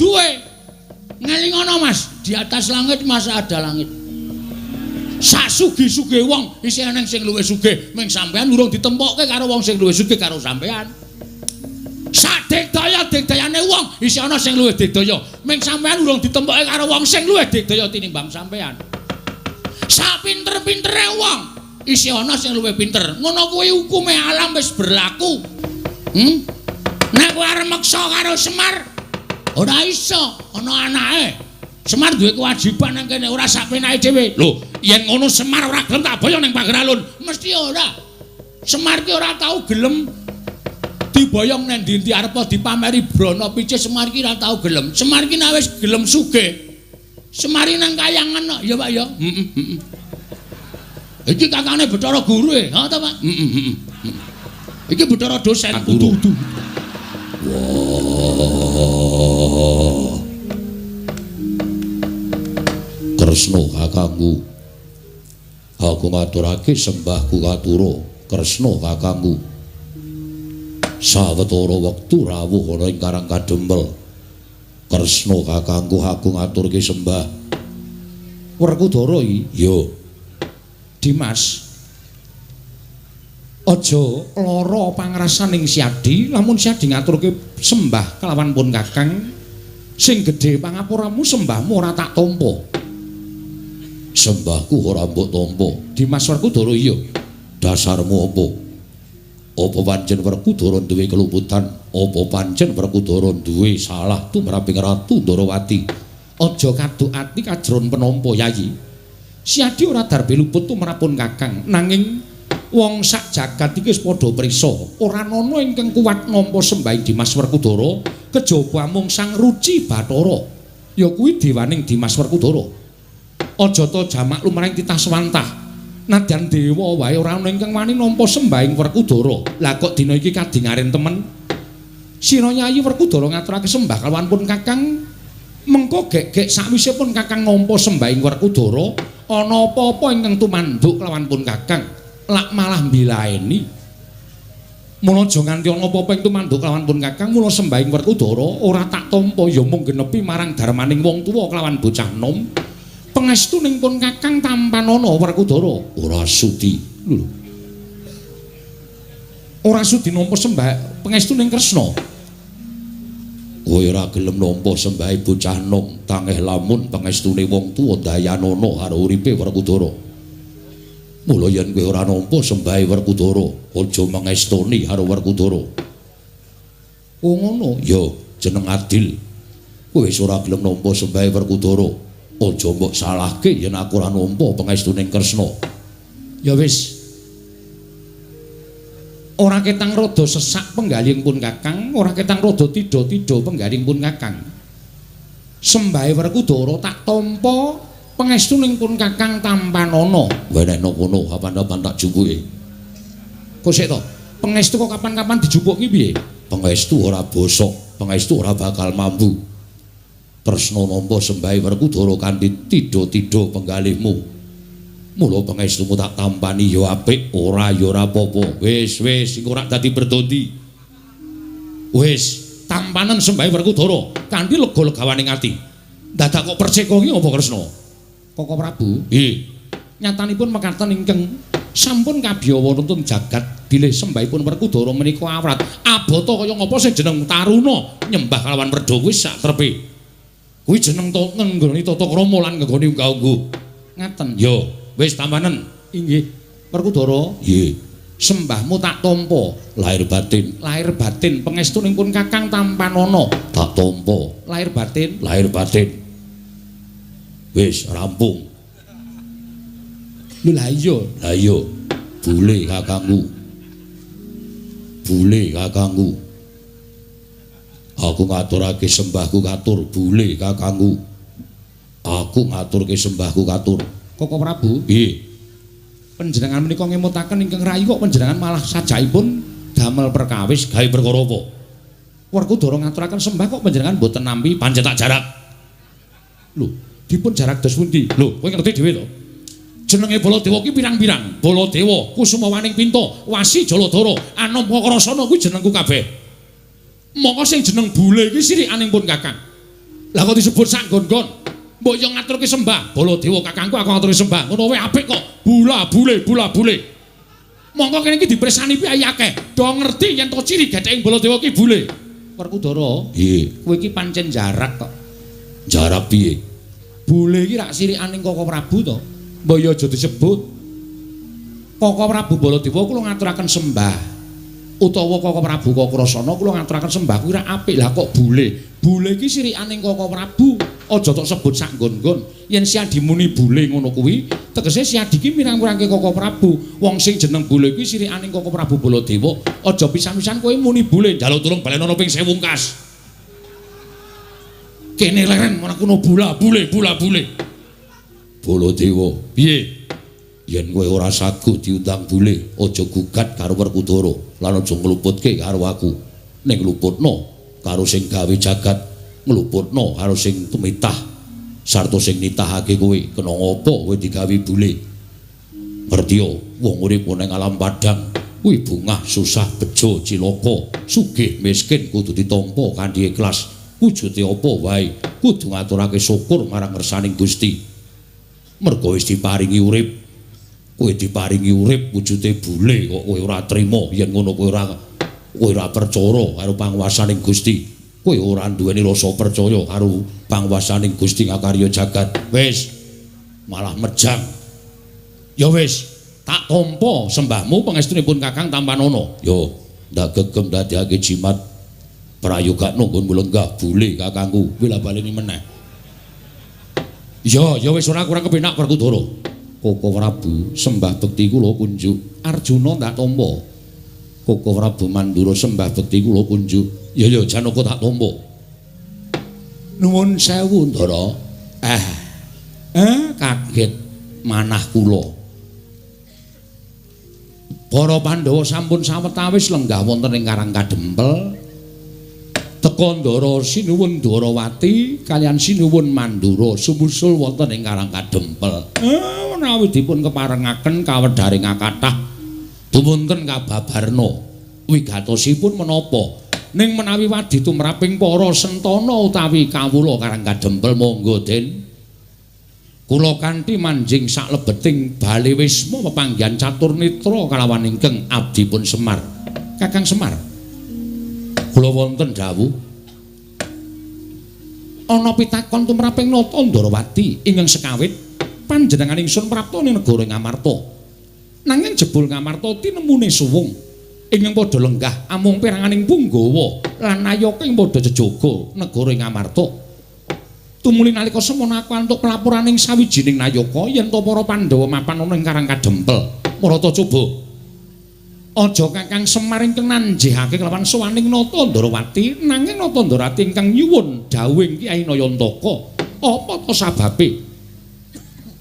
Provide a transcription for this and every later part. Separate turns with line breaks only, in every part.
duwe. Ngelingono Mas, di atas langit masa ada langit. Sak sugih-sugih wong isih eneng sing luwih sugih, ming sampean urung ditempokke karo wong sing luwih sugih karo sampean. Sak digdaya-digdayane wong isih ana sing luwih digdaya, ming sampean urung ditempokke karo wong sing luwih digdaya tinimbang sampean. Sak pinter-pintere wong isih ana sing luwih pinter. Ngono kuwi hukume alam wis berlaku. Nek kowe arep meksa karo Semar ora iso, ana anake. Semar duwe kewajiban nang kene ora sak penake dhewe. Lho, yen ngono Semar ora gelem tak boyong ning pager alun. Mesti ora. Semar ki ora tau gelem diboyong nang ndi-ndi arep dipameri brana picis, Semar ki ora tau gelem. Semar ki nek wis gelem sugih. Semar ki nang kayangan kok, ya Pak ya. Heeh, heeh. Iki kakane Bathara Guru e, ha ta Pak? Heeh, heeh. Iki Bathara dosen kudu-kudu.
Wah. Kresna kakangku. Aku ngaturake sembahku katura Kresna kakangku. Sawetara wektu rawuh ana ing Karang Kadempel. Kresna kakangku, aku ngaturke sembah.
Werkudara iki?
Ya.
Dimas. Aja lara pangrasaning Siadi, lamun Siadi ngaturke sembah kelawan pun Kakang sing gedhe pangapuramu, sembahmu ora tak tampa.
Sembahku ora mbok tampa.
Dimas Werkudara iya.
Dasarmu apa? Apa pancen Werkudara duwe keluputan? Apa pancen Werkudara duwe salah tumraping Ratu Ndorowati?
Aja kaduk ati kajron penampa Yayi. Siadi ora darbe luput tumrapun Kakang, nanging wong sak jagat iki wis padha prisa, ora ana ingkang kuat nampa sembahing Dimas Werkudara kejaba amung Sang Ruci Bathara. Ya kuwi dewaning Dimas Werkudara. Aja ta jamak lumrahing titah swantah. Nadyan dewa wae ora ana ingkang wani nampa sembahing Werkudara. Lah kok dina iki kadingaren temen? Sira Yayi Werkudara ngaturake sembah kalawan pun Kakang, mengko gek-gek sakwise pun Kakang nampa sembahing Werkudara, ana apa-apa ingkang tumanduk kelawan pun Kakang lak malah mbilaeni. Mula aja nganti ana apa-apa ing tumanduk kelawan pun Kakang, mula sembahing Werkudara ora tak tampa ya mung genepi marang darmaning wong tuwa kelawan bocah nom. Pangestuning pun Kakang tampanana Werkudara.
Ora sudi.
Lho. Ora sudi nampa sembah pangestuning Kresna.
Kowe ora gelem nampa sembahe bocah nom, tangeh lamun pangestune wong tuwa dayanana karo uripe Werkudara. Mula yen kowe ora nampa sembahe Werkudara, aja mangestoni karo Werkudara.
Oh ngono?
Ya, jeneng adil. Kowe wis ora gelem nampa sembahe Werkudara, aja mbok salahke yen aku ora nampa pangestune Kresna.
Ya wis. Ora ketang rada sesak penggalihing pun Kakang, ora ketang rada tidha-tidha penggalihing pun Kakang. Sembahe Werkudara tak tampa, pangestuning pun Kakang tampanana.
Wenehno kono kapan-kapan tak jupuke.
Kok sik to? Pangestu kok kapan-kapan dijupuk ki piye?
Pangestu ora bosok, pangestu ora bakal mambu. Kresna nampa sembahe Werkudara kanthi tidha-tidha penggalihmu. Mula pangestumu tak tampani ya apik, ora ya ora apa-apa. Wis, wis, iku ora dadi berdondi.
Wis, tampanen sembahe Werkudara kanthi lega-legawaning ati. Dadak kok perceka ki apa Kresna? Koko Prabu,
Nggih.
Nyatanipun mekaten ingkang sampun kabiyawa nuntun jagat bilih sembahipun Werkudara menika awrat. Abota kaya ngapa sing jeneng taruna nyembah kalawan werda kuwi sak trepe. Kuwi jeneng to ngenggoni tata krama lan ngenggoni unggah-ungguh. Ngaten.
Yo, wis tampanen.
Inggih. Werkudara,
Nggih.
Sembahmu tak tampa.
Lahir batin.
Lahir batin pangestuning pun Kakang tampanana.
Tak tampa.
Lahir batin.
Lahir batin. Wis rampung.
Lho lah iya.
Lah iya. Bule kakangku. Bule kakangku. Aku ngaturake sembahku katur bule kakangku. Aku ngaturke sembahku katur.
Koko Prabu,
Nggih.
Panjenengan menika ngemutaken ingkang rayi kok panjenengan malah sajakipun damel perkawis
gawe perkara apa?
Werkudara ngaturaken sembah kok panjenengan mboten nampi
pancen tak jarak.
Lho, dipun jarak dos pundi?
Lho, kowe ngerti dhewe to?
Jenenge Baladewa ki pirang-pirang. Baladewa, Kusumawaning Pinta, Wasi Jaladara, Anom Kakrasana kuwi jenengku kabeh. Mongko sing jeneng bule iki sirikaning pun Kakang. Lah kok disebut sak nggon-nggon? Mbok yo ngaturke sembah Baladewa kakangku, aku ngaturke sembah. Ngono wae apik kok. Bula bule, bula bule. Mongko kene iki dipresani piye akeh. Do ngerti yen to ciri gething Baladewa ki bule. Werkudara,
Piye?
Kowe iki pancen jarak kok.
Jarak piye?
Bule iki rak sirikaning Koko Prabu to. Mbok yo aja disebut. Koko Prabu Baladewa kula ngaturaken sembah. Utawa Koko Prabu Kakrasana kula ngaturaken sembah kuwi rak apik. Lah kok bule? Bule iki sirikaning Koko Prabu. Aja tok sebut sak nggon-nggon. Yen Siadi muni bule ngono kuwi, tegese Siadi iki mirang-mirangke Koko Prabu. Wong sing jeneng bule kuwi sirikaning Koko Prabu Baladewa. Aja pisan-pisan kowe muni bule, njaluk tulung balenono ping 1000 kas. Kene leren ora kuno bula bule, bula bule.
Baladewa, piye? Yen kowe ora saguh diundang bule, aja gugat karo Werkudara lan aja ngluputke karo aku. Ning luputno karo sing gawe jagat, ngluputno karo sing tumitah sarta sing nitahake kowe. Kena ngapa kowe digawe bule? Ngertiya, wong urip ning alam padang kuwi bungah, susah, bejo, cilaka, sugih, miskin kudu ditampa kanthi ikhlas. Wujude apa wae kudu ngaturake syukur marang ngersaning Gusti. Merga wis diparingi urip. Kowe diparingi urip wujude bule kok kowe ora trima. Yen ngono kowe ora percaya karo panguwasaning Gusti. Kowe ora duweni rasa percaya karo panguwasaning Gusti ngakarya jagat. Wis malah mejang.
Ya wis, tak tampa sembahmu pangestunipun Kakang Tampanana.
Yo, ndak gegem dadekake jimat. Prayogakno nggon lenggah bule kakangku, kuwi lah baleni meneh.
Ya, ya wis ora kurang kepenak Werkudara.
Koko Prabu sembah bekti kula kunjuk.
Arjuna ndak tampa.
Koko Prabu Mandura sembah bekti kula kunjuk.
Ya ya Janaka tak tampa. Nuwun sewu Ndara. Kaget manah kula. Para Pandhawa sampun sawetawis lenggah wonten ing Karang Kadempel. Teka Ndara Sinuwun Dwarawati kaliyan Sinuwun Mandura sumusul wonten ing Karang Kadempel. Menawi dipun keparengaken kawedharing kathah dumunten kababarna wigatosipun menapa? Ning menawi wadi tumraping para sentana utawi kawula Karang Kadempel monggo Den. Kula kanthi manjing saklebeting bale wisma pepanggihan catur netra kalawan ingkang abdipun Semar. Kakang Semar,
kula wonten dawuh.
Ana pitakon tumraping Nata Ndrawati ingkang sekawit panjenengan ingsun prapta ning negara Ngamarta. Nanging jebul Ngamarta tinemune suwung ingkang padha lenggah amung peranganing punggawa lan nayaka ing padha jejaga negara Ngamarta. Tumuli nalika semono aku antuk pelaporaning sawijining nayaka yen to para Pandhawa mapan ana ing Karang Kadempel. Marata coba. Aja Kakang Semar ingkang nanjihake kelawan sowaning Nata Ndrawati, nanging Nata Ndrawati ingkang nyuwun dawuhing Kyai Nayantaka. Apa to sababe?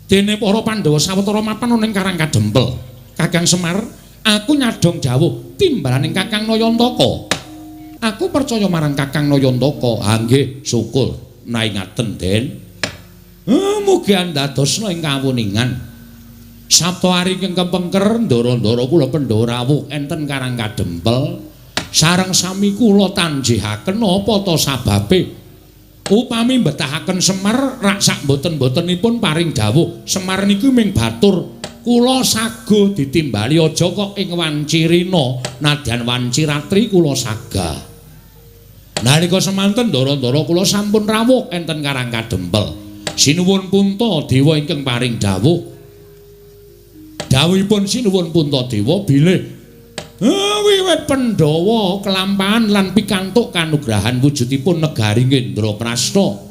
Dene para Pandhawa sawetara mapan ana ing Karang Kadempel. Kakang Semar, aku nyadhong dawuh timbalaning Kakang Nayantaka. Aku percaya marang Kakang Nayantaka.
Ha nggih, syukur naingaten Den.
Mugi andadosna ing kawuningan. Sabta ari ingkang kepengker ndara-ndara kula Pandhawa rawuh enten Karang Kadempel sareng sami kula tanjihaken apa ta sababe? Upami mbetahaken Semar rak sak mboten-mbotenipun paring dawuh Semar niku ming batur kula sago ditimbali aja kok ing wanci rina nadyan wanci ratri kula sagah. Nalika semanten ndara-ndara kula sampun rawuh enten Karang Kadempel. Sinuwun Puntadewa ingkang paring dawuh. Dawuhipun Sinuwun Puntadewa bilih wiwit Pandhawa kelampahan lan pikantuk kanugrahan wujudipun negari Indraprasta.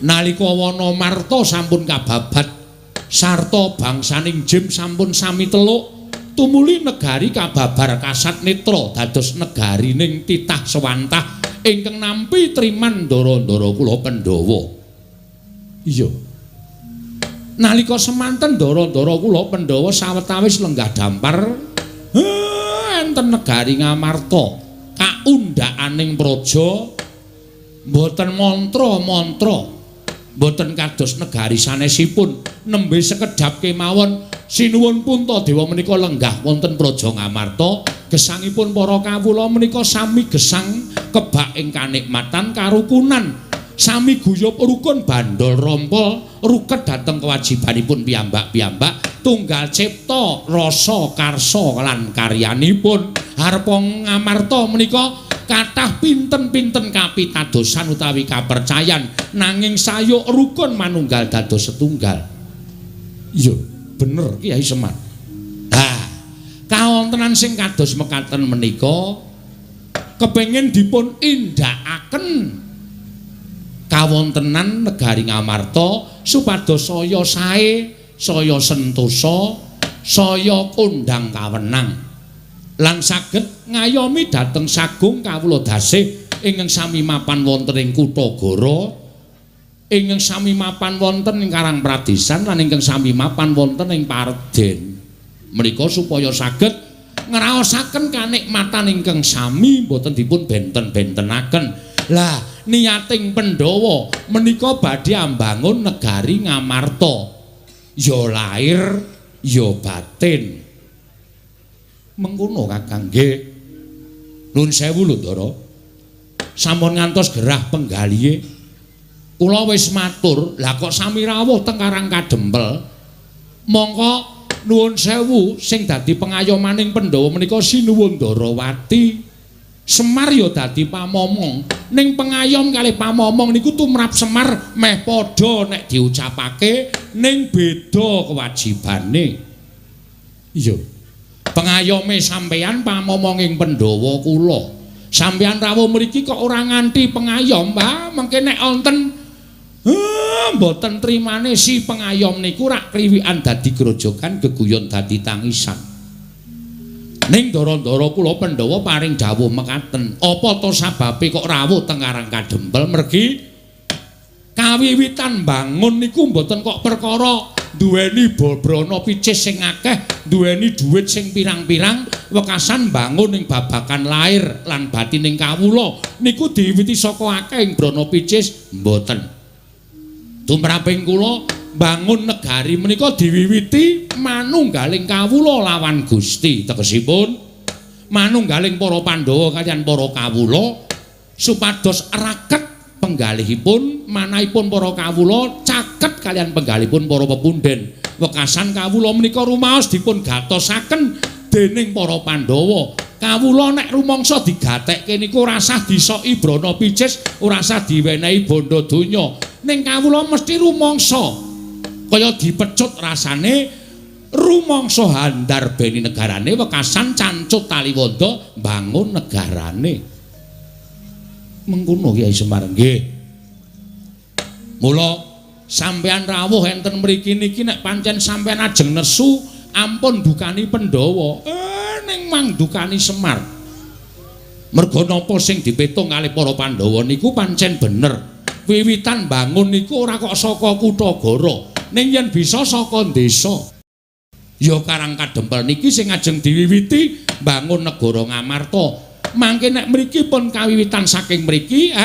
Nalika wana marta sampun kababat sarta bangsaning Jim sampun sami teluk, tumuli negari kababar kasat netra dados negarining titah sewantah ingkang nampi triman ndara-ndara kula Pandhawa. Iya. Nalika semanten ndara-ndara kula Pandhawa sawetawis lenggah dampar enten negari Ngamarta kaundhakaning praja mboten mantra-mantra, mboten kados negari sanesipun. Nembe sekedhap kemawon Sinuwun Puntadewa menika lenggah wonten praja Ngamarta, gesangipun para kawula menika sami gesang kebak ing kanikmatan karukunan.
Sami guyub rukun bandol rompol ruket dhateng kewajibanipun piyambak-piyambak tunggal cipta rasa karsa lan karyanipun. Harpa Ngamarta menika kathah pinten-pinten kapitadosan utawi kapercayan nanging sayuk rukun manunggal dados setunggal. Iya, bener Kyai Semar. Ha, kawontenan sing kados mekaten menika kepengin dipun indhakaken kawontenan negari Ngamarta supados saya sae, saya sentosa, saya kondhang kawenang lan saged ngayomi dhateng sagung kawula dasih ingkang sami mapan wonten ing kutha Goro, ingkang sami mapan wonten ing Karang Pradesan lan ingkang sami mapan wonten ing Parden. Menika supaya saged ngraosaken kanikmatan ingkang sami boten dipun benten-bentenaken. Lah niating Pandhawa menika badhe ambangun negari Ngamarta. Ya lair ya batin. Mengkono Kakang nggih. Nuwun sewu lho Ndara. Sampun ngantos gerah penggalihe. Kula wis matur, lah kok sami rawuh teng Karang Kadempel. Mongko nuwun sewu sing dadi pengayomaning Pandhawa menika Sinuwun Ndarawati. Semar ya dadi pamomong. Ning pengayom kalih pamomong niku tumrap Semar meh padha nek diucapake ning beda kewajibane. Iya. Pengayome sampeyan pamomonging Pandhawa kula. Sampeyan rawuh mriki kok ora nganti pengayom, Pak. Mengke nek wonten mboten trimane si pengayom niku rak kriwikan dadi grojogan, geguyon dadi tangisan. Ning ndara-ndara kula Pandhawa paring dawuh mekaten, apa to sababe kok rawuh teng Karang Kadempel? Mergi kawiwitan bangun niku mboten kok perkara duweni brana picis sing akeh, duweni dhuwit sing pirang-pirang, wekasan bangun ing babagan lair lan batining kawula niku diwiwiti saka akeh ing brana picis mboten. Tumraping kula bangun negari menika diwiwiti manunggaling kawula lawan Gusti, tegesipun manunggaling para Pandhawa kaliyan para kawula supados raket penggalihipun manahipun para kawula caket kaliyan penggalihipun para pepunden. Wekasan kawula menika rumaos dipun gatosaken dening para Pandhawa. Kawula nek rumangsa digatekke niku ora sah disoki brana picis, ora sah diwenehi bondo donya. Ning kawula mesti rumangsa kaya dipecut rasane rumangsa handarbeni negarane wekasan cancut taliwonda mbangun negarane. Mengkono Kyai Semar nggih. Mula sampeyan rawuh enten mriki niki nek pancen sampeyan ajeng nesu ampun dukani Pandhawa. Ning mangdukani Semar. Merga napa sing dipetung kalih para Pandhawa niku pancen bener. Wiwitan bangun niku ora kok saka kutha Goro, ning yen bisa saka desa. Ya Karang Kadempel niki sing ajeng diwiwiti bangun negara Ngamarta. Mangke nek mriki pun kawiwitan saking mriki,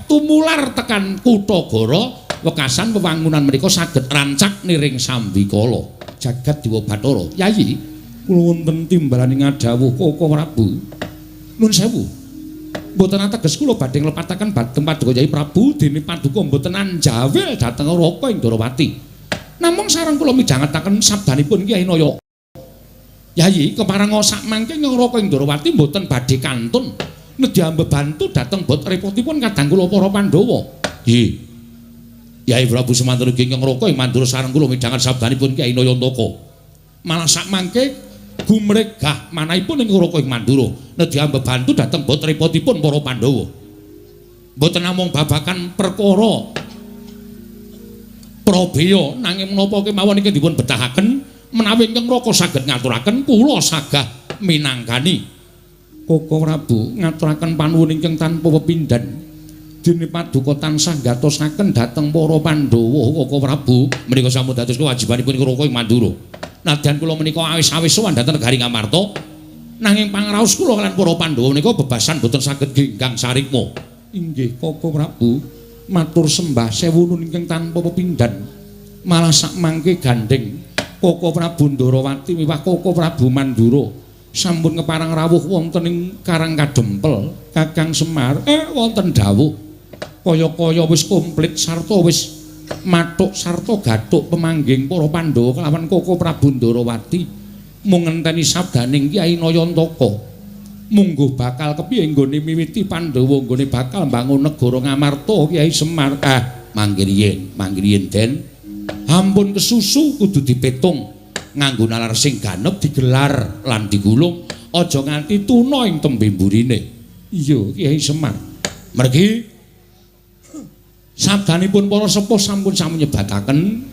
tumular tekan kutha Goro, wekasan wewangunan menika saged rancak niring sambikala. Jagat Dewa Bathara. Yayi, kula wonten timbalane ngadhawuh Koko Prabu. Nuwun sewu. Mboten ateges kula badhe nglepataken bateng Paduka Yayi Prabu dene paduka mboten anjawil dhateng Raka ing Ndarawati. Namung sareng kula midhangetaken sabdanipun Kyai Naya. Yayi, kepareng sak mangke Raka ing Ndarawati mboten badhe kantun nedya mbebantu dhateng bot repotipun kadang kula para Pandhawa. Nggih. Yayi Prabu semanten ugi ingkang Raka ing Mandura sareng kula midhanget sabdanipun Kyai Nayantaka. Malah sak mangke gumregah manahipun ing Raka ing Mandura nedya mbebantu dhateng bot repotipun para Pandhawa. Mboten namung babagan perkara prabeya nanging menapa kemawon iki dipun betahaken menawi ingkang Raka saged ngaturaken kula sagah minangkani. Koko Prabu ngaturaken panuwun ingkang tanpa pepindhan. Dene paduka tansah gatosaken dhateng para Pandhawa Koko Prabu menika sampun dados kewajibanipun Raka ing Mandura. Nadyan kula menika awis-awis sowan dhateng negari Ngamarta, nanging pangraos kula kaliyan para Pandhawa menika bebasan boten saged genggang sarikma. Inggih Koko Prabu, matur sembah sewu nun ingkang tanpa pepindhan. Malah sak mangke gandheng Koko Prabu Ndarawati miwah Koko Prabu Mandura sampun kepareng rawuh wonten ing Karang Kadempel. Kakang Semar wonten dawuh.
Kaya-kaya wis komplit sarta wis mathuk sarta gathuk pemangging para Pandhawa kelawan Koko Prabu Ndarawati. Mung ngenteni sabdaning Kyai Nayantaka. Mungguh bakal kepiye nggone miwiti Pandhawa nggone bakal mbangun negara Ngamarta Kyai Semar. Ah, mangkiriyen, mangkiriyen Den. Ampun kesusu kudu dipetung nganggo nalar sing ganep digelar lan digulung aja nganti tuna ing tembe mburine. Iya, Kyai Semar. Mergi sabdanipun para sepuh sampun sami nyebataken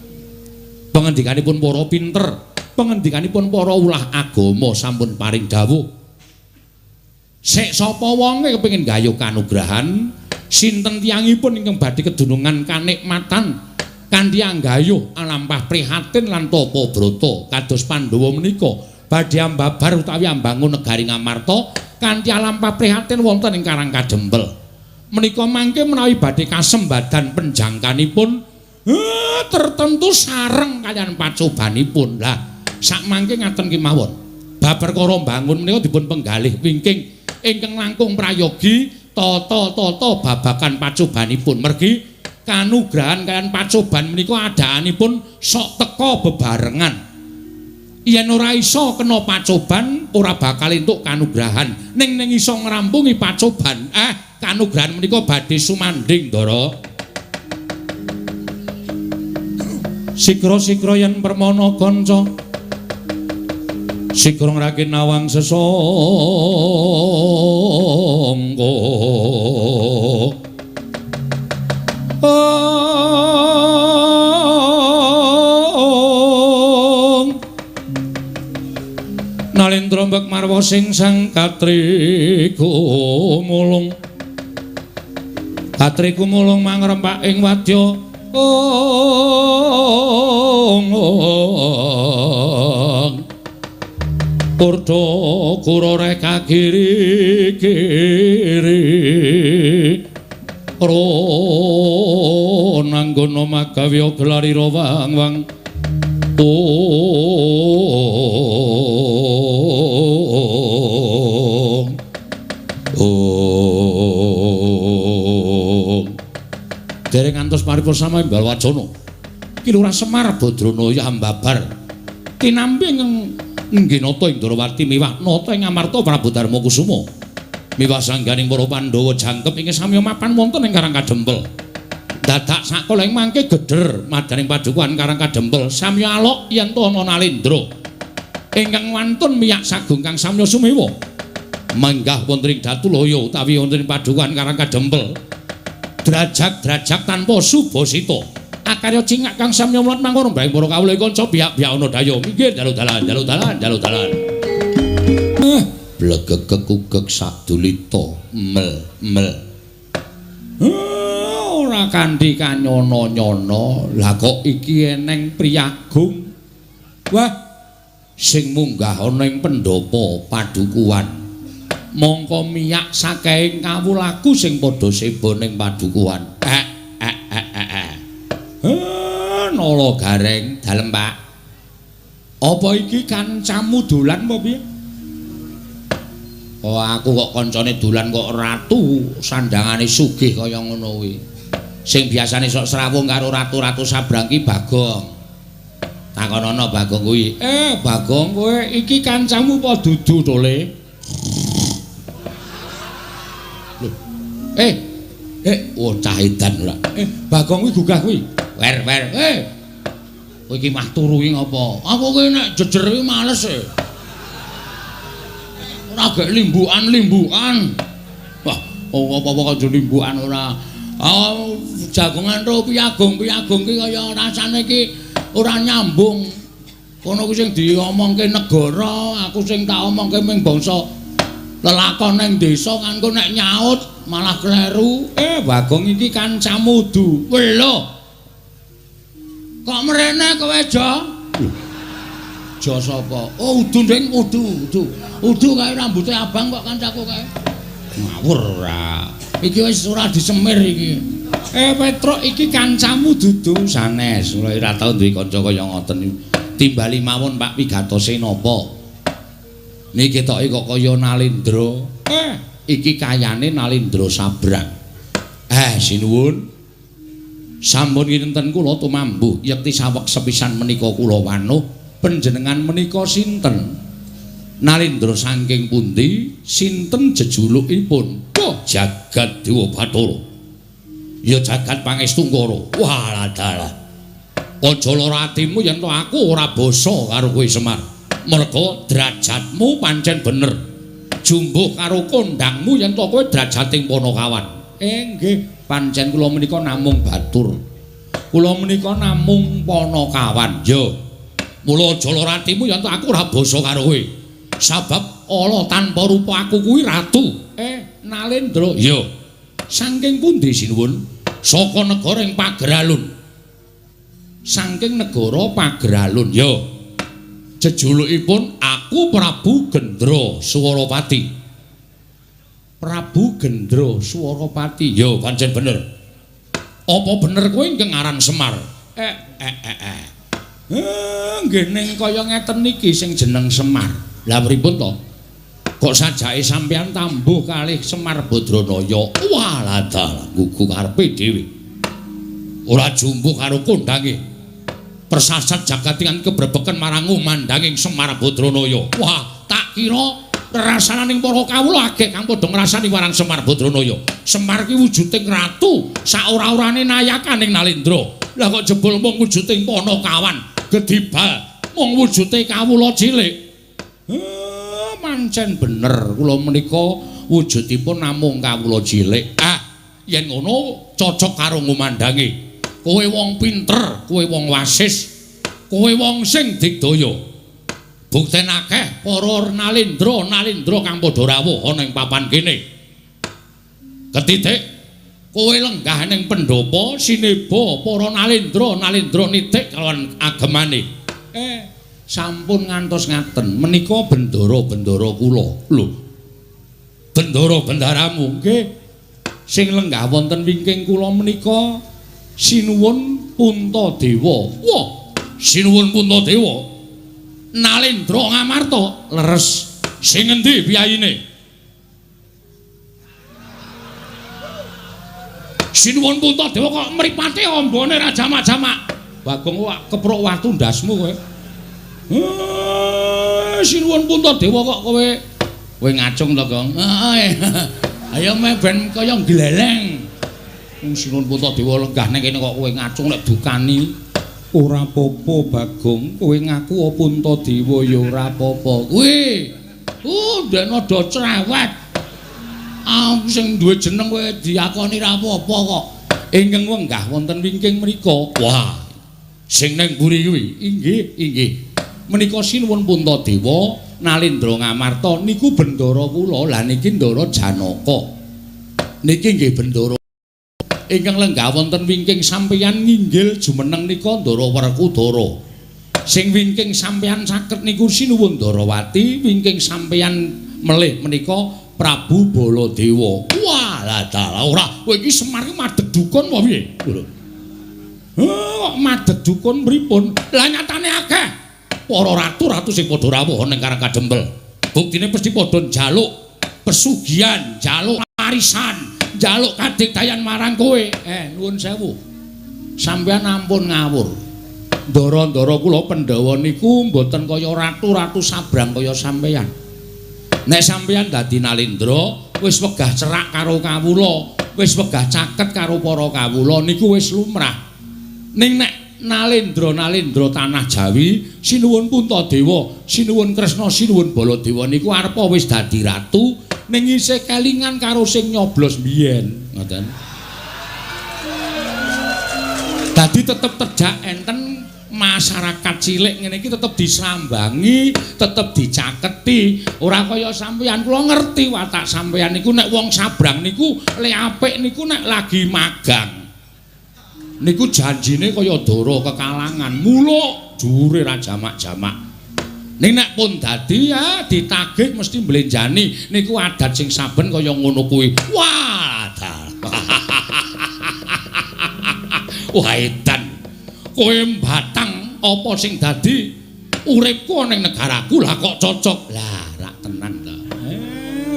pangendikanipun para pinter, pangendikanipun para ulah agama sampun paring dawuh. Sik sapa wonge kepengin gayuh kanugrahan, sinten tiyangipun ingkang badhe kedunungan kanikmatan kanthi anggayuh alampah prihatin lan tapa brata kados Pandhawa menika badhe ambabar utawi ambangun negari Ngamarta kanthi alampah prihatin wonten ing Karang Kadempel. Menika mangke menawi badhe kasembadan penjangkanipun tertentu sareng kaliyan pacobanipun. Lah sakmangke ngaten kemawon. Bab perkara mbangun menika dipun penggalih wingking ingkang langkung prayogi tata-tata babagan pacobanipun. Mergi kanugrahan kaliyan pacoban menika adaanipun sok teka bebarengan. Yen ora iso kena pacoban ora bakal entuk kanugrahan. Ning ning iso ngrampungi pacoban, kanugrahan menika badhe sumandhing, Ndara. Sikra-sikra yen permana kanca sikra ngraki nawang sesangka. Nalendra mbek marwa sing sang katriku mulung. Katriku mulung mangrempak ing wadya. Kurda kura reka kiri kiri. Ronanggono magawya gelarira wang wang. Dereng ngantos paripurna sami imbal wacana. Ki Lurah Semar Badrana ya ambabar. Tinampi nggih nata ing Ndrawati miwah nata ing Amarta Prabu Darma Kusuma. Miwah sangganing para Pandhawa jangkep ing samya mapan wonten ing Karang Kadempel. Dadak sakala ing mangke geder madaning padukuhan Karang Kadempel samya alok yen to ana Nalendra. Ingkang wantun miyak sagung kang samya sumewa. Menggah wonten ing Datulaya utawi wonten ing padukuhan Karang Kadempel. Drajak-drajak tanpa subasita. Akarya cingak kang samya mlat mangkono mbrang para kawula kanca biak-biak ana daya. Minggir dalu dalan, dalu dalan, dalu dalan. Blegegeg ugeg sadulita mel mel. Ora kanthi kanyono-nyono. Lah kok iki eneng priyagung. Wah, sing munggah ana ing pendhapa padukuhan. Mongko miyak saking kawulaku sing padha seba ning padukuhan. Nala gareng dalem, Pak. Apa iki kancamu dolan apa piye? Oh, aku kok kancane dolan kok ratu sandangane sugih kaya ngono kuwi. Sing biasane sok srawung karo ratu-ratu sabrang ki Bagong. Takonono Bagong kuwi. Bagong kowe iki kancamu apa dudu to, Le? Oh cah edan ora. Bagong kuwi gugah kuwi. Wer wer. Kowe iki mah turu iki ngapa? Aku ki nek jejer iki males e. Ora gek limbukan-limbukan. Wah, apa-apa kok limbukan ora. Oh, jagongan ro piyagung-piyagung ki kaya rasane iki ora nyambung. Kono kuwi sing diomongke negara, aku sing tak omongke ming bangsa lelakon ning desa kan engko nek nyaut malah kleru. Bagong iki kancamu du. Lho. Kok mrene kowe, Jo? Jo sapa? Oh, udu nding, udu, udu. Udu kae rambute abang kok kancaku kae. Ngawur ora. Iki wis ora disemir iki. Petruk iki kancamu dudu sanes. Ora ora tau duwe kanca kaya ngoten. Timbali mawon Pak pigatose napa? Niki ketoke kok kaya Nalendra. Iki kayane Nalendra Sabrang. Sinuwun. Sampun kinten kula tumambuh yekti saweg sepisan menika kula wanuh panjenengan menika sinten? Nalendra saking pundi? Sinten jejulukipun? Oh, Jagat Dewa Bathara. Ya jagat pangestu Ngara. Wah, dalah. Aja lara atimu yen to aku ora basa karo kowe Semar. Merga derajatmu pancen bener. Jumbuh karo kondangmu yen to kowe derajating Panakawan. Nggih, pancen kula menika namung batur. Kula menika namung Panakawan. Ya. Mula aja lara atimu yen to aku ora basa karo kowe. Sabab ala tanpa rupa aku kuwi ratu. Nalendra. Ya. Saking pundi sinuwun? Saka negara ing Pageralun. Saking negara Pageralun. Ya. Jejulukipun aku Prabu Gendra Swarapati. Prabu Gendra Swarapati. Ya, pancen bener. Apa bener kowe ingkang aran Semar? Nggih ning kaya ngeten niki sing jeneng Semar. Lah pripun to? Kok sajake sampeyan tambuh kalih Semar Badranaya? Walah dalah gugu karepe dhewe. Ora jumbuh karo kondange. Persasat jagat ingkang kebrebeken marang ngumandanging Semar Badranaya. Wah, tak kira rasananing para kawula agek kang padha ngrasani marang Semar Badranaya. Semar ki wujuding ratu, saora-orane nayakaning Nalendra. Lah kok jebul mung wujuding Panakawan, gedibal mung wujude kawula cilik. Pancen bener kula menika wujudipun namung kawula cilik. Ah, yen ngono cocok karo ngumandange. Kowe wong pinter, kowe wong wasis, kowe wong sing digdaya. Bukten akeh para nalendra-nalendra kang padha rawuh ana ing papan kene. Ketitik kowe lenggah ning pendhapa sineba para nalendra-nalendra nitik kalawan agemane. Sampun ngantos ngaten menika bendara-bendara kula. Lho. Bendara-bendaramu nggih. Sing lenggah wonten wingking kula menika Sinuwun Puntadewa. Wah, Sinuwun Puntadewa. Nalendra Ngamarta leres. Sing endi piyayine? Sinuwun Puntadewa kok mripate ambane ra jamak-jamak. Bagong kok keprok watu ndasmu kowe. Sinuwun Puntadewa kok kowe ngacung to, Gong? Heeh. Ayo meh ben kaya gleleng. Sinuwun Puntadewa lenggah ning kene kok kowe ngacung nek dukani. Ora apa-apa, Bagong. Kowe ngaku Puntadewa ya ora apa-apa. Kuwi. Ndekne do cerewet. Aku sing duwe jeneng kowe diakoni ra apa-apa kok. Ingkang wenggah wonten wingking mriku. Wah. Sing ning mburi kuwi. Inggih, inggih. Menika Sinuwun Puntadewa Nalendra Ngamarta niku bendara kula. Lah niki Ndara Janaka. Niki nggih bendara ingkang lenggah wonten wingking sampeyan nginggil jumeneng nika Ndara Werkudara. Sing wingking sampeyan saket niku Sinuwun Ndarawati, wingking sampeyan melih menika Prabu Baladewa. Wah, lah dalah ora. Kowe iki Semar iki madheg dukun apa piye? Lho. Kok madheg dukun pripun? Lah nyatane akeh para ratu-ratu sing padha rawuh ning Karang Kadempel. Buktine mesti padha njaluk pesugihan, njaluk warisan, njaluk kadigdayan marang kowe. Nuwun sewu. Sampeyan ampun ngawur. Ndara-ndara kula Pandhawa niku mboten kaya ratu-ratu sabrang kaya sampeyan. Nek sampeyan dadi Nalendra, wis wegah cerak karo kawula, wis wegah caket karo para kawula niku wis lumrah. Ning nek Nalendra-nalendra tanah Jawi, Sinuwun Puntadewa, Sinuwun Kresna, Sinuwun Baladewa niku arepa wis dadi ratu ning isih kelingan karo sing nyoblos biyen, ngoten. Dadi tetep terjak enten masyarakat cilik ngene iki tetep disambangi, tetep dicaketi. Ora kaya sampeyan, kula ngerti watak sampeyan niku nek wong sabrang niku le apik niku nek lagi magang. Niku janjine kaya dara kekalangan, muluk dhuwure ra jamak-jamak. Ning nek pun dadi ya ditagih mesti mblenjani. Niku adat sing saben kaya ngono kuwi. Wah, wah edan. Kowe mbatang apa sing dadi uripku ning negaraku lah kok cocok. Lah rak tenan to.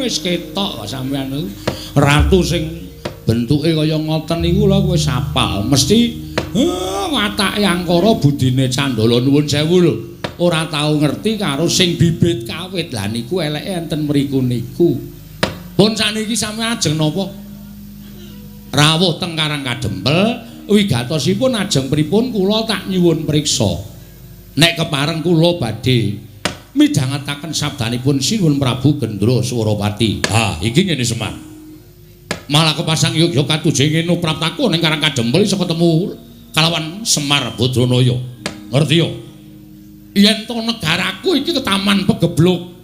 Wis ketok kok sampeyan niku ratu sing Bentuke kaya ngoten niku lho kowe sapal. Mesti watake angkara budine Candala nuwun sewu lho. Ora tau ngerti karo sing bibit kawit. Lah niku eleke enten mriku niku. Pun saniki sampeyan ajeng napa? Rawuh teng Karang Kadempel, wigatosipun ajeng pripun kula tak nyuwun priksa. Nek kepareng kula badhe midhangetaken sabdanipun Sinuwun Prabu Gendra Swarapati. Ha, iki ngene Semar. Malah kepasang yogya katujeng ngene praptaku ning Karang Kadempel iso ketemu kalawan Semar Badranaya. Ngerti ya? Yen to negaraku iki ketaman pegebluk.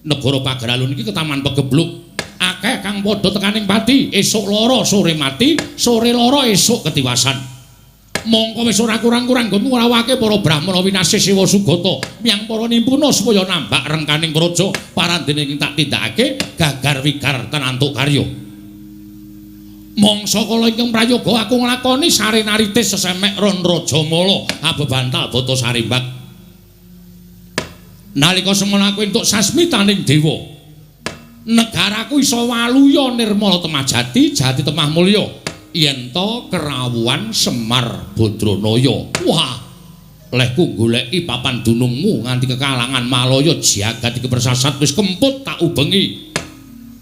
Negara Pageralun iki ketaman pegebluk. Akeh kang padha tekaning pati, esuk lara sore mati, sore lara esuk ketiwasan. Mongko wis ora kurang-kurang nggonmu ngrawake para brahmana winasih Siwa Sugata miyang para nimpuna supaya nambak rengkaning praja parandene ing tak tindakake gagar wigar tenantuk karya. Mangsa kala ingkang prayoga aku nglakoni sarenaritis sesemek ron rajamala abebantal bata sarimbak. Nalika semono aku entuk sasmitaning dewa, negaraku iso waluya nirmala temah jati, jati temah mulya. Yen to kerawuhan Semar Badranaya. Wah, lehku goleki papan dunungmu nganti kekalangan Malaya jagat iki persasat wis kemput tak ubengi.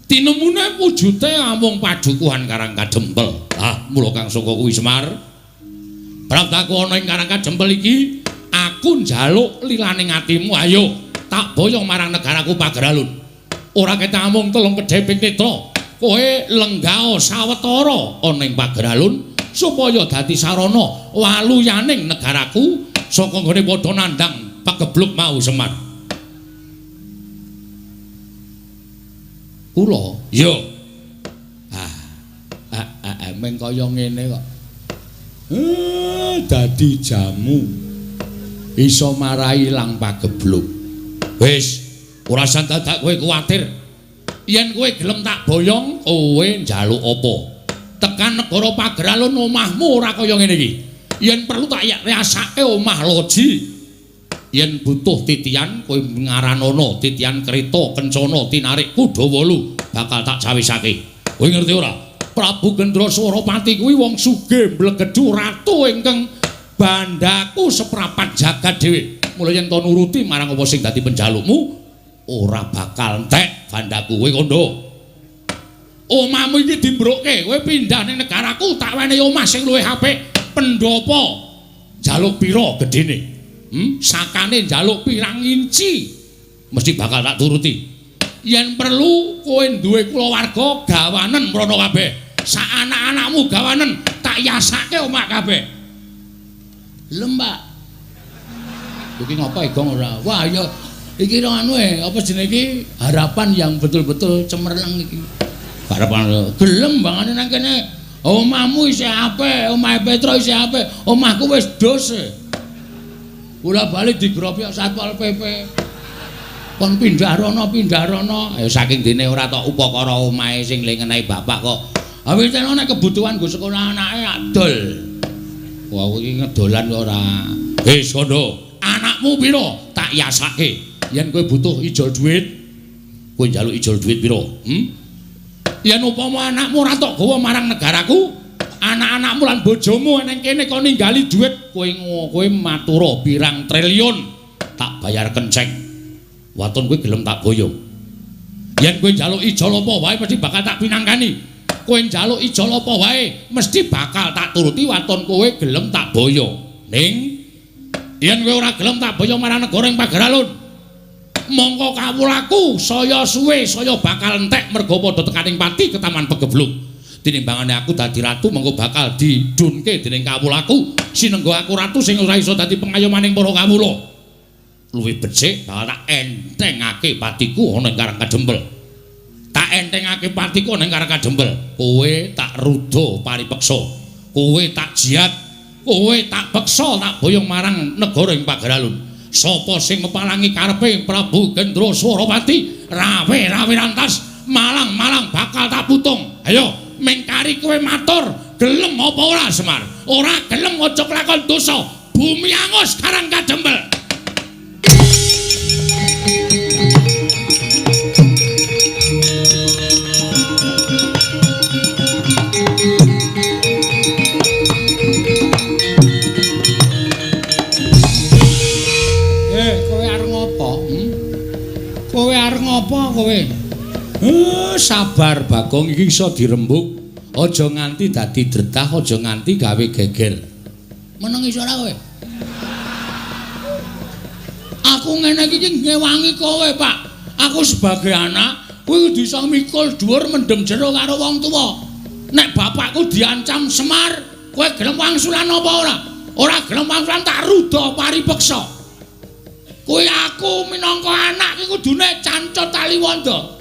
Tinemune wujute amung padukuhan Karang Kadempel. Lah, mula kang saka kuwi Semar, praptaku ana ing Karang Kadempel iki aku njaluk lilaning atimu, ayo tak boyong marang negaraku Pageralun. Ora ketak amung telung kedheping netra. Kowe lenggao sawetara ana ing Pageralun supaya dadi sarana waluyaning negaraku saka nggone padha nandhang pagebluk mau Semar. Kula? Iya. Meng kaya ngene kok. Dadi jamu iso marai ilang pagebluk. Wis, ora usah dadak kowe kuwatir. Yen kowe gelem tak boyong, kowe njaluk apa? Tekan negara Pageralun omahmu ora kaya ngene iki. Yen perlu tak riasake omah loji. Yen butuh titian kowe ngaranono titian kereta kencana tinarik kuda wolu bakal tak cawisake. Kowe ngerti ora? Prabu Gendra Swarapati kuwi wong sugih mblegedhu ratu ingkang bandaku seprapat jagat dhewe. Mula yen to nuruti marang apa sing dadi penjalukmu ora bakal entek bandaku. Kowe kandha. Omahmu iki dimbrokke, kowe pindah ning negaraku tak wenehi omah sing luwih apik. Pendopo njaluk pira gedene? Sakane njaluk pirang inci mesti bakal tak turuti. Yen perlu kowe duwe kulawarga gawanen mrono kabeh. Sak anak-anakmu gawanen tak yasake omah kabeh. Lho, Mbak. Iki ngapa egong ora? Wah, ya iki anu apa jenenge iki harapan yang betul-betul cemerlang iki. Harapan gelem bangane nang kene. Omahmu isih apik, omahe Petro isih apik, omahku wis dos. Bola bali digrobok Satpol PP. Kon pindah rono, pindah rono. Ya saking dene ora tok upakara omahe sing le ngenehi bapak kok. Ha wis nek kebutuhan nggo sekolah anake adol. Wah, iki ngedolan kok ora. Wis kono, anakmu pira? Tak yasake. Yen kowe butuh ijol duit, kowe njaluk ijol duit pira? Yen upama anakmu ora tok gawa marang negaraku, anak-anakmu lan bojomu nang kene kon ninggali duit, kowe matura pirang triliun tak bayar kenceng. Waton kowe gelem tak boyong. Yen kowe njaluk ijol apa wae mesti bakal tak pinangkani. Kowe njaluk ijol apa wae mesti bakal tak turuti, waton kowe gelem tak boyong. Ning yen kowe ora gelem tak boyong marang negara ing Pageralun, mongko kawulaku saya suwe saya bakal entek merga padha tekaning pati ketaman pegebluk. Tinimbangane aku dadi ratu mongko bakal didunke dening kawulaku. Sinengga aku ratu sing ora iso dadi pengayomaning para kawula. Luwih becik bakal tak entengake patiku ana ing Karang Kadempel. Tak entengake patiku ana ing Karang Kadempel. Kowe tak ruda paripeksa. Kowe tak jiat. Kowe tak peksa tak boyong marang negara ing Pageralun. Sapa sing mepalangi karepe Prabu Gendra Swarapati, rawe-rawe rantas, malang-malang bakal tak putung. Ayo, mengkari kowe matur, gelem apa ora Semar? Ora gelem aja kelakon dosa. Bumi angus Karang Kadempel. kowe. Sabar Bagong, iki iso dirembug. Aja nganti dadi dretah, aja nganti gawe geger. Meneng iso ora kowe? Aku ngene iki ngewangi kowe, Pak. Aku sebagai anak kuwi kudu iso mikul dhuwur mendem jero karo wong tuwa. Nek bapakku diancam Semar, kowe gelem wangsulan apa ora? Ora gelem wangsulan tak ruda paripeksa. Kuwi aku minangka anak iki kudune cancut taliwonda.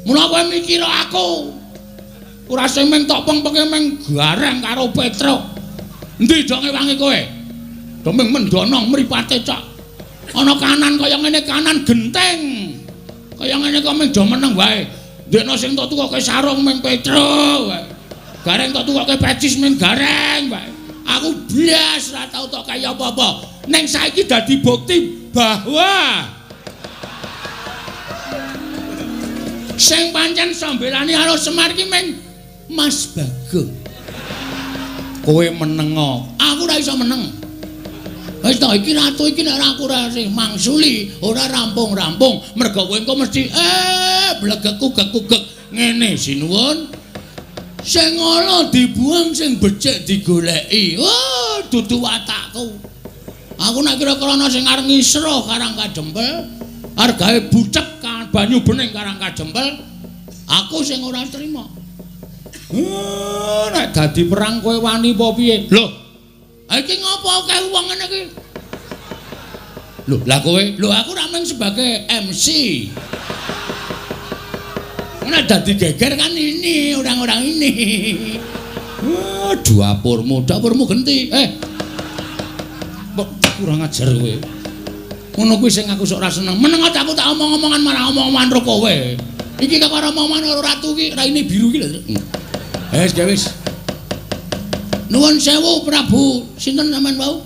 Mula kowe mikir aku ora sing mung tok pengpenge mung gareng karo Petruk. Endi dok ngewangi kowe? Deming mendonong mripate cok. Ana kanan kaya ngene kanan genteng. Kaya ngene kok mung do meneng wae. Ndekno sing tok tukoke sarung mung Petruk wae. Gareng tok tukoke pecis mung gareng wae. Aku blas ora tau tok kaya apa-apa. Ning saiki dadi bukti bahwa sing pancen sambelani karo Semar ki mung Mas Bagong. Kowe menengo, aku ora iso meneng. Wis to iki ratu iki nek aku ora sing mangsuli, ora rampung-rampung. Mergo kowe engko mesti blegek-kugek-kugek ngene sinuwun. Sing ala dibuang, sing becik digoleki. Oh, dudu watakku. Aku nek kira-kira ana sing arep ngisruh Karang Kadempel, argae bucek banyu bening Karang Kadempel, aku sing ora trima. Nek dadi perang kowe wani apa piye? Lho, iki ngopo akeh wong ngene iki? Lho, lah kowe? Lho, aku ra mung sebagai MC. Nek dadi geger kan ini orang-orang ini. Dapurmu, dapurmu genti. Kurang ajar kowe. Ngono kuwi sing aku sok ora seneng. Meneng aku tak omong-omongan malah omong-omongan ro kowe. Iki kok ora omongan karo ratu iki, raine biru iki lho. Wis, wis. Nuwun sewu Prabu, sinten sampean wau?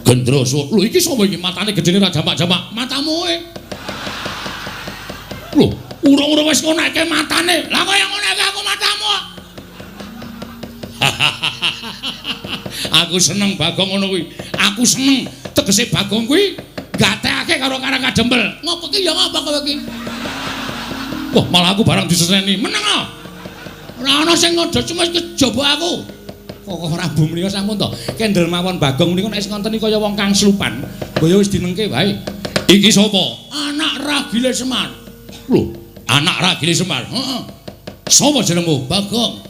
Gendroso. Lho iki sapa iki matane gedene ra jamak-jamak? Matamu e. Lho, urung-urung wis ngonekke matane. Lah kaya ngonekke aku matamu. Aku seneng Bagong ngono kuwi. Aku seneng tegese Bagong kuwi gatekake karo Karang Kadempel. Ngopo ki ya ngapa kowe iki? Wah, malah aku barang diseneni. Meneng ah. Ora ana sing ngodo cuma kejaba aku. Kok Prabu menika sampun to. Kendel mawon Bagong menika nek wis ngonteni kaya wong kang slupan. Mbaya wis dinengke wae. Iki sapa? Anak ragile Semar. Lho, anak ragile Semar. Heeh. Sapa jenengmu? Bagong.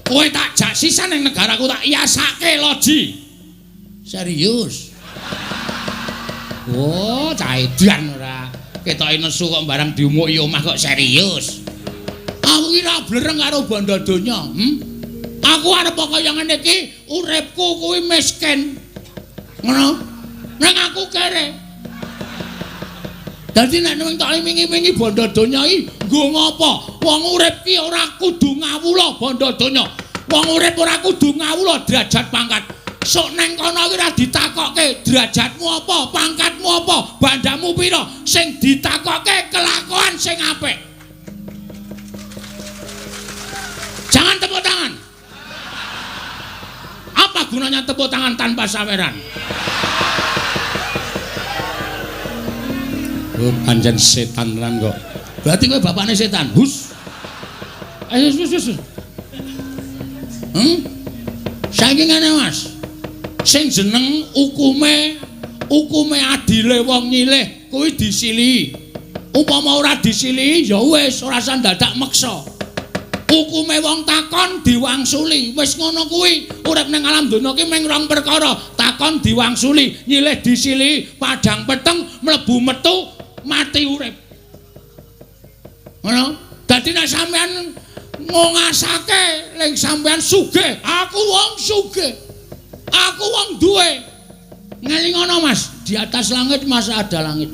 Kowe tak jak sisan ning negaraku tak yasake loji. Serius? Oh, cah edan ora. Ketoke nesu kok barang diumuki omah kok serius. Aku ki ora blereng karo bondo donya, Aku arep kaya ngene iki, uripku kuwi miskin. Ngono? Nang aku kere. Dadi nek ning tok wingi-wingi bondo donya iki nggo ngopo? Wong urip ki ora kudu ngawula bondo donya. Wong urip ora kudu ngawula derajat pangkat. Sok neng kono iki ora ditakokke derajatmu apa, pangkatmu apa, bandamu pira. Sing ditakokke kelakuan sing apik. Jangan tepuk tangan. Apa gunanya tepuk tangan tanpa saweran? Oh, pancen setan tenan kok. Berarti kowe bapakne setan. Hus. Ayo wis wis. Saiki ngene, Mas. Sing jeneng hukume, hukume adile wong nyilih kuwi disilihi. Upama ora disilihi ya wis ora usah dadak meksa. Hukume wong takon diwangsuli. Wis ngono kuwi. Urip ning alam donya ki mung rong perkara, takon diwangsuli, nyilih disilihi, padhang peteng mlebu metu mati urip. Ngono. Dadi nek sampean ngongasake ling sampean sugih, aku wong sugih. Aku wong duwe. Ngelingono, Mas, di atas langit Mas ada langit.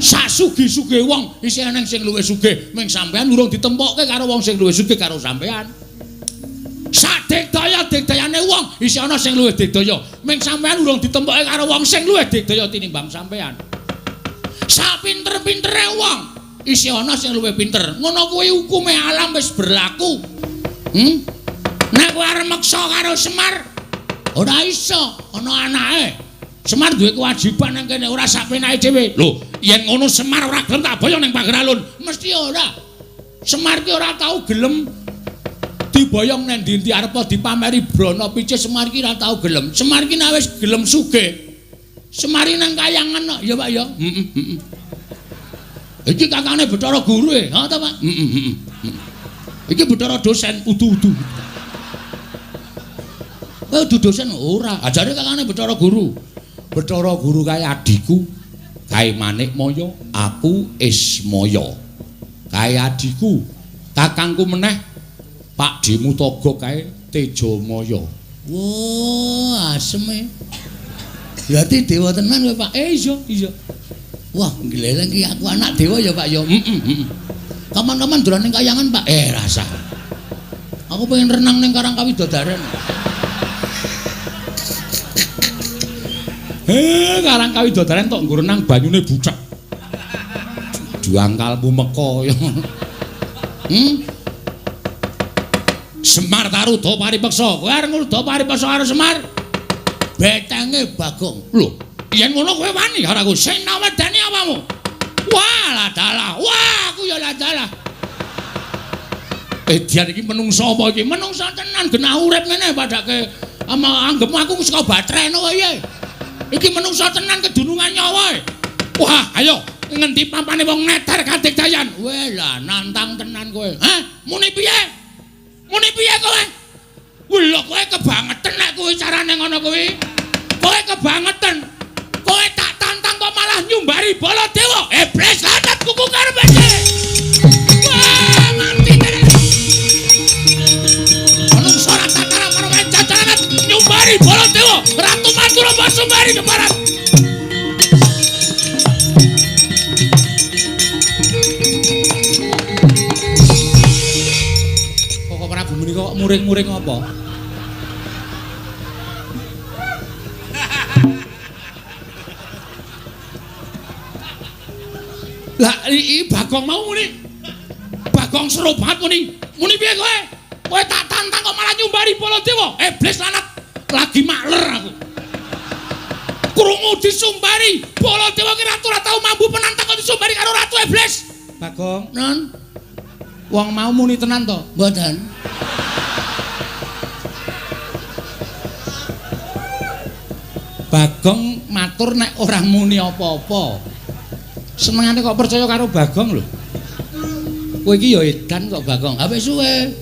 Sak sugih-sugih wong isih eneng sing luwih sugih, mung sampean urung ditempokke karo wong sing luwih sugih karo sampean. Sak digdaya-digdayane wong isih ana sing luwih digdaya, mung sampean urung ditempokke karo wong sing luwih digdaya tinimbang sampean. Sak pinter-pintere wong isih ana sing luwih pinter. Ngono kuwi hukume alam wis berlaku. Nek kowe arep meksa karo Semar ora iso, ana anake. Semar duwe kewajiban nang kene ora sak penake dhewe. Lho, yen ngono Semar ora gelem tak boyong ning pager alun. Mesti ora. Semar ki ora tau gelem diboyong nang ndi-ndi arep dipameri brana picis Semar ki ora tau gelem. Semar ki nek wis gelem sugih. Semar ki nang kayangan kok, ya Pak ya. Heeh, heeh. Iki kakane Bathara Guru e, ha ta Pak? Heeh, heeh. Iki Bathara dosen udu-udu. Kowe udu dosen ora, ajare kakane Bathara Guru. Bathara Guru kae adhiku, kae Manikmaya, aku Ismaya. Kae adhiku, kakangku meneh Pak Dimutaga kae Tejamaya. Wah, aseme. Berarti dewa tenan kowe, Pak. Iya, iya. Wah, ngleleng ki aku anak dewa ya, Pak ya. Heeh, heeh. Kapan-kapan dolan ning kayangan, Pak. Rasah. Aku pengen renang ning Karang Kawidodaren. Karang Kawidodaren tok nggo renang banyune bucek. Juangkalmu meka ya. Semar taruda paripeksa. Kowe arep ngruda paripeksa karo Semar? Betenge Bagong. Lho, yen ngono kowe wani karo aku. Sing nawedani apamu? Wah, lah dalah. Wah, aku ya lah dalah. Edian iki menungsa apa iki? Menungsa tenan genah urip ngene padake ama anggepmu aku saka batreno wae. Iki menungsa tenan kedunungan nyawa. Wah, ayo ngendi pampane wong neter kadigdayan. Weh lah nantang tenan kowe. Hah? Muni piye? Muni piye kowe? Lho kowe kebangetan nek kuwi carane ngono kuwi. Kowe kebangetan. Kowe tak tantang kok malah nyumbari Baladewa. Iblis lanat kuku karepe. Wah, mati tenan. Menungsa ora tatara marang cacaran nyumbari Baladewa. Ratu Madura Basumbari keparat. Kok Prabu menika kok muring-muring apa? Lah iki Bagong mau muni. Bagong seru banget muni. Muni piye kowe? Kowe tak tantang kok malah nyumbari Baladewa. Iblis lanat lagi makler aku. Krungu disumbari Baladewa ki ratu ora tau mambu penantang kok disumbari karo ratu iblis. Bagong, non. Wong mau muni tenan to? Mboten. Bagong matur nek ora muni apa-apa. Senengane kok percaya karo Bagong lho. Kowe iki ya edan kok Bagong. Ha wis suwe.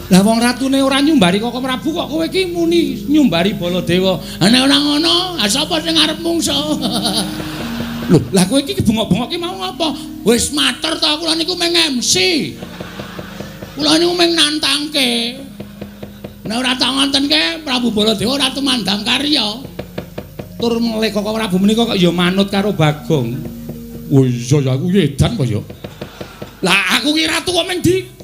Lah wong ratune ora nyumbari Koko Prabu kok kowe iki muni nyumbari Baladewa. Ha nek ora ngono, ha sapa sing arep mungsa? Lho, lah kowe iki bengok-bengok ki mau ngapa? Wis matur to kula niku mung MC. Kula niku mung nantangke. Nek ora tak ngontenke Prabu Baladewa ora tumandang karya. Tur melih Koko Prabu menika kok ya manut karo Bagong. Oh iya ya aku edan kok ya. Lah aku ki ratu kok mung di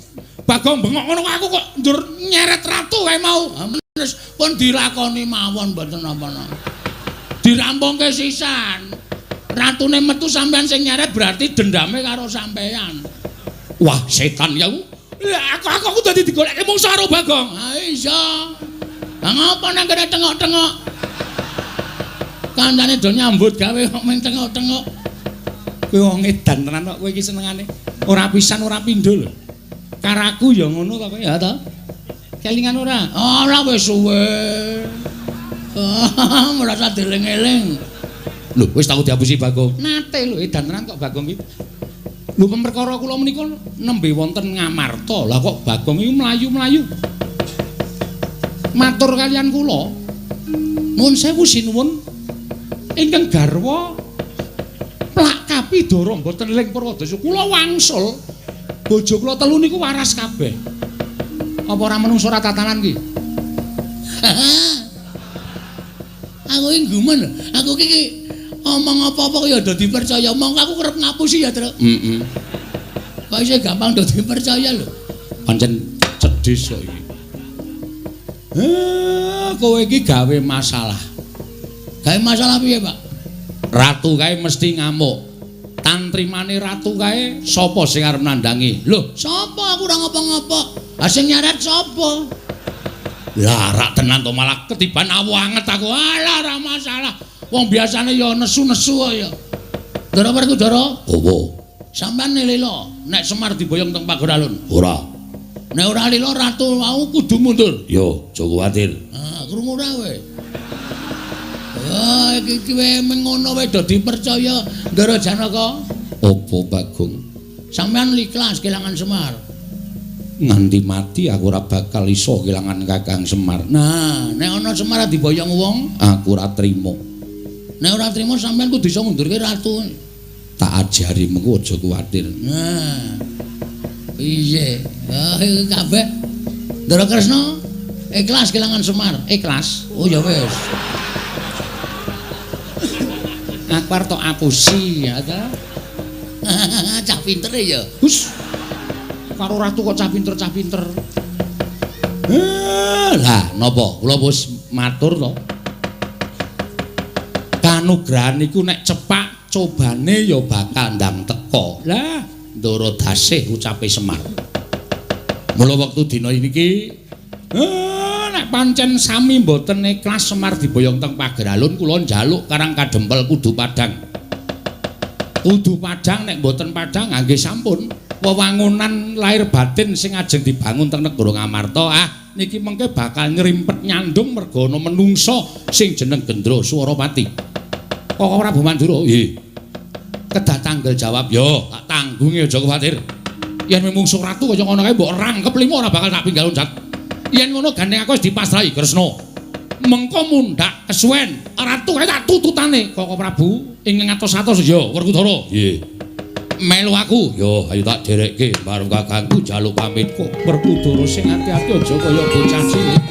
Bagong bengok ngono aku kok ndur nyeret ratu kae mau. Wis pun dilakoni mawon mboten napa-napa. Dirampungke sisan. Ratune metu sampean sing nyeret berarti dendame karo sampean. Wah, setan ya aku. Lah aku dadi digoleki mungsuh karo Bagong. Ha iya. Lah ngapa nang kene tengok-tengok? Kancane do nyambut gawe kok mung tengok-tengok. Kowe wong edan tenan kok kowe iki senengane. Ora pisan ora pindho lho. Karaku ya ngono to kowe ya to? Kelingan ora? Ora wis suwe. Merasa dieling-eling. Lho, wis tau diapusi Bagong. Nate lho edan tenan kok Bagong iki. Lho perkara kula menika nembe wonten Ngamarta. Lah kok Bagong iki mlayu-mlayu. Matur kalian kula. Nuwun sewu sinuwun. Ingkang garwa plak kapidara mboten ling Purwadasa. Kula wangsul. Bojo kula telu niku waras kabeh. Apa ora menungso ora tatanan ki?
Aku iki gumun. Aku iki omong apa-apa ya do dipercaya. Mongko aku kerep ngapusi ya, Truk.
Heeh.
Kok isih gampang do dipercaya lho.
Pancen cedhis kok iki. Kowe iki gawe masalah.
Gawe masalah piye, Pak?
Ratu kae mesti ngamuk. Tantrimane ratu kae sapa sing arep nandhangi?
Lho, sapa aku ora ngopo-ngopo. Ha sing nyaret sapa?
Lah rak tenan to malah ketiban awu anget aku. Alah ora masalah. Wong biasane ya nesu-nesu kok ya. Ndara Werkudara?
Apa?
Sampeyan lila nek Semar diboyong teng Pageralun.
Ora.
Nek ora lila ratu wau kudu mundur.
Yo, aja kuwatir.
Ah, krungu ora kowe? Ah, iki kowe mengono wae do dipercaya Ndara Janaka.
Apa Bagong?
Sampeyan ikhlas kelangan Semar.
Nganti mati aku ora bakal iso kelangan Kakang Semar.
Nah, nek ana Semar diboyong wong,
aku ora trima.
Nek ora trima sampeyan kudu iso ngundurke ratu.
Tak ajari mengko aja kuwatir.
Nah. Piye? Ah, iki kabeh. Ndara Kresna ikhlas kelangan Semar, ikhlas. Oh ya wis.
Aku arep tok apusi ya ta.
Cah pinter ya.
Hus. Karo ratu kok cah pinter-cah pinter. Lah napa kula wis matur to. Kanugrahan iku nek cepak cobane ya bakal ndang teka. Lah Ndara Dasih ucape Semar. Mula wektu dina iki nek pancen sami mboten ikhlas Semar diboyong teng Pageralun kula njaluk Karang Kadempel kudu padhang. Kudu padhang nek mboten padhang nggih sampun. Wewangunan lahir batin sing ajeng dibangun teng negara Ngamarta ah niki mengke bakal nyrimpet nyandung merga ana menungsa sing jeneng Gendra Swarapati. Koko Prabu Mandura, nggih. Kedah tanggel jawab, yo tak tanggungi aja kuwatir. Yen mungsuh ratu kaya ngono kae mbok rangkep lima ora bakal tak pinggal loncat. Yen ngono gandeng aku wis dipasrahi Kresna. Mengko mundhak kesuwen, ratu kae tak tututane Koko Prabu ing ngatos-atos yo Werkudara. Nggih. Melu aku, yo ayo tak derekke marang kakangku jaluk pamit kok Werkudara sing ati-ati aja kaya bocah cilik.